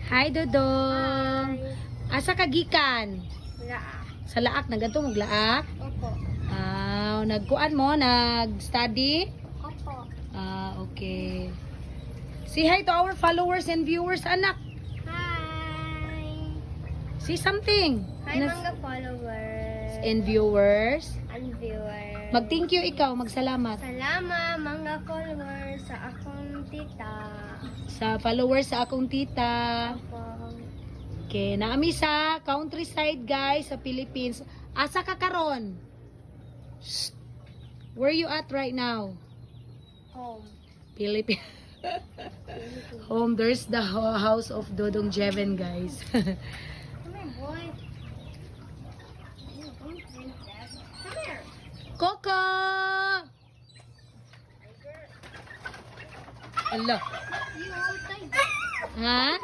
Hi, Dodong. Asa ka gikan? Laak. Sa Laak, nagadto mog Laak? Opo. Ah, nagkuan mo, nag-study? Opo. Ah, okay. Say hi to our followers and viewers, anak. Hi. Say something. Hi, mga followers. And viewers. And viewers. Mag-thank you ikaw, magsalamat. Salamat, mga followers, sa akong tita. Sa followers sa akong tita. Opo. Okay, naa mi sa countryside, guys, sa Philippines. Asa ka karon? Shh. Where you at right now? Home. Philippines. Home, there's the house of Dodong Jeven, guys. Come here, boy. You don't drink that. Come here. Coco! Ala. You tiger. Ha?